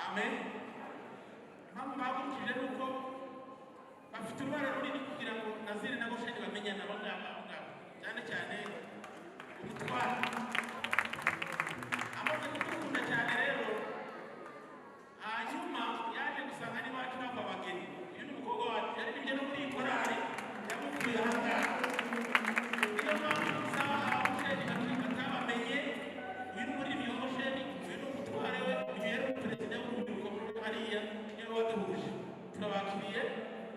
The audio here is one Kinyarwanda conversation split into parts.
Amen. Impamvu bahagurukije ni uko bafite uruhare runini kugira ngo Naziri na Gosheni bamenyane, abo ngabo, abo ngabo cyane cyane umutware amaze kudukunda cyane. Rero hanyuma yaje gusanga n'iwacu hava abageni. Uyu ni umukobwa wacu, yaririmbye no muri iyi korali, yamukuye aha ngaha. Niyo mpamvu nsaba Abagosheni batabamenye: uyu ni umuririmbyi wa Gosheni, uyu ni umutware we, uyu yari perezida w'urubyiruko hariya, niwe waduhuje. Turabakiriye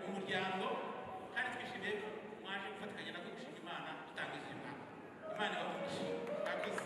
mu muryango kandi twishimiye ko mwaje gufatikanya natwe gushima Imana dutangiza uyu mwaka. Imana ibahe. Murakoze.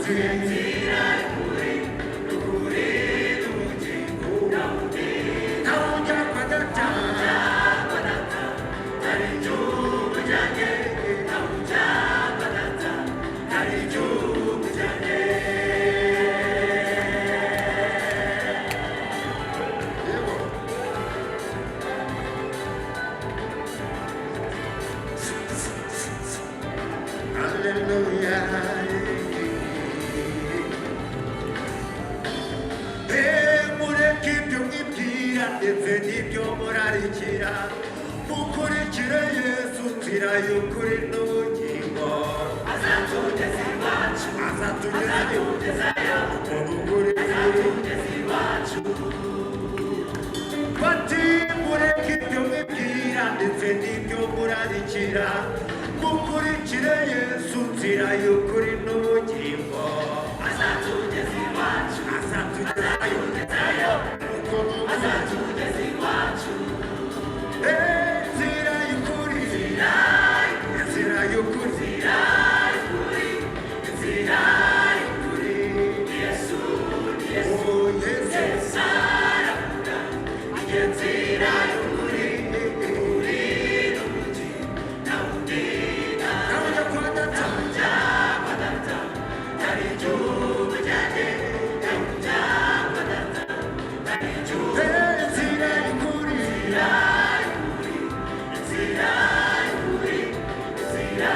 Inzira y'ukuri, ukuri n'ubugingo. Nawe ujya kwa data, hari igihugu cyanjye. Nawe ujya kwa data, hari igihugu cyanjye. Yego. Hallelujah. Mureke ibyo mwibwira ndetse n'ibyo murarikira, mukurikire Yesu nzira y'ukuri n'ubugingo. Azatugeza iwacu, Azatugezayo azatugezayo, uko n'ukuri. Azatugeza iwacu. Bati mureke ibyo mwibwira ndetse n'ibyo murarikira, mukurikire Yesu nzira y'ukuri n'ubugingo. Azatugeza iwacu, Azatugezayo azatugezayo, uko n'ukuri. Azatugeza iwacu. Inzira y'ukuri, inzira y'ukuri, Inzira y'ukuri, inzira y'ukuri. Yesu, Yesu, oh Yesu. Yesu aravuga. Iyo nzira y'ukuri, ukuri n'ubugingo. Nawe undi, Nawe ujya kwa data, ujya kwa data, hari igihugu cyanjye. Nawe ujya kwa data, hari igihugu. Inzira y'ukuri, Inzira y'ukuri, inzira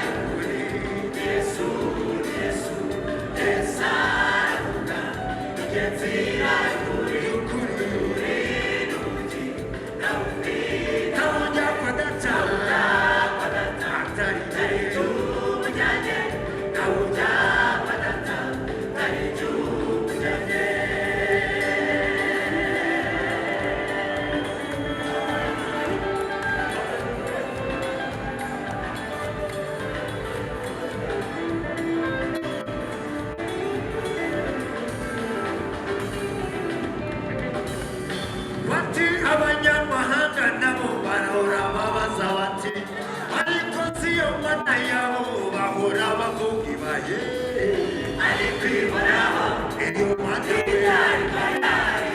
y'ukuri. Yesu, Yesu, Yesu aravuga. Iyo nzira y'ukuri, y'ukuri. ukuri n'ubugingo. Nawe undi, Nawe ujya kwa data, kwa data, atari hari igihugu cyanjye. Nawe ujya kwa data, hari igihugu cyanjye. Bati abanyamahanga nabo barahora babaza bati ariko si yo mana yabo bahora bavuga ibaye. Ariko ihoraho, Iyo mana we itari bayari,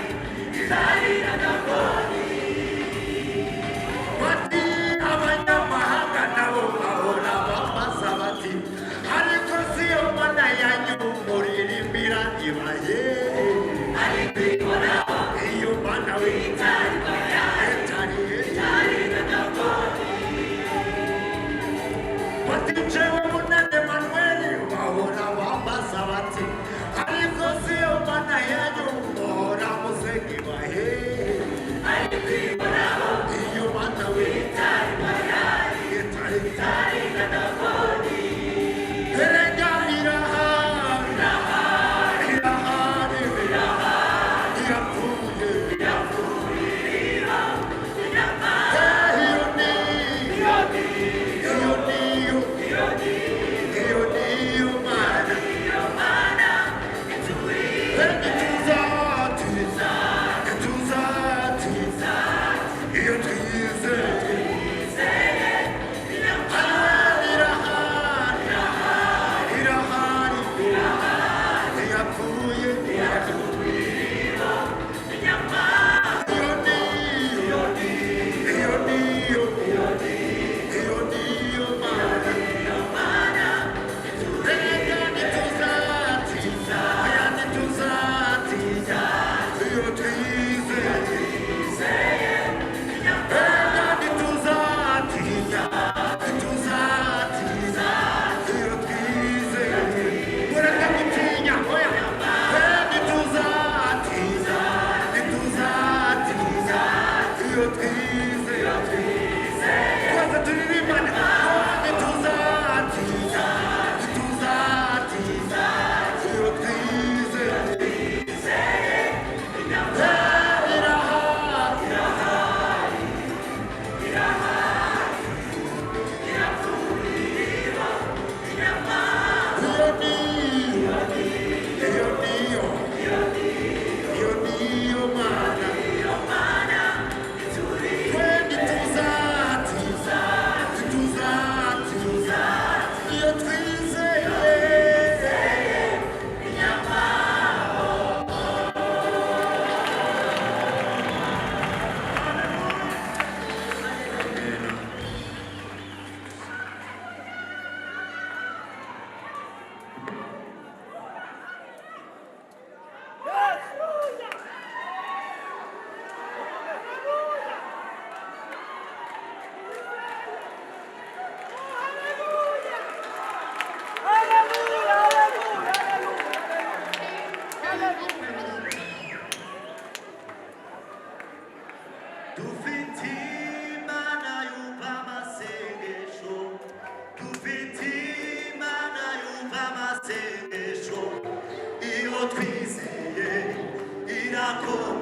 itari na Dagoni. Bati abanyamahanga nabo bahora babaza bati ariko si yo mana yanyu muririmbira ibaye. Ariko ihoraho, Iyo mana we itari bayari, itari itari na Dagoni. Bati jewe Munane Manuel bahora bambaza bati ariko si yo mana yanyu muhora musenga ibahe. Ariko ihoraho, Iyo mana we itari bayari, itari itari na Dagoni. Erega irahari, irahari, irapfuye. Ko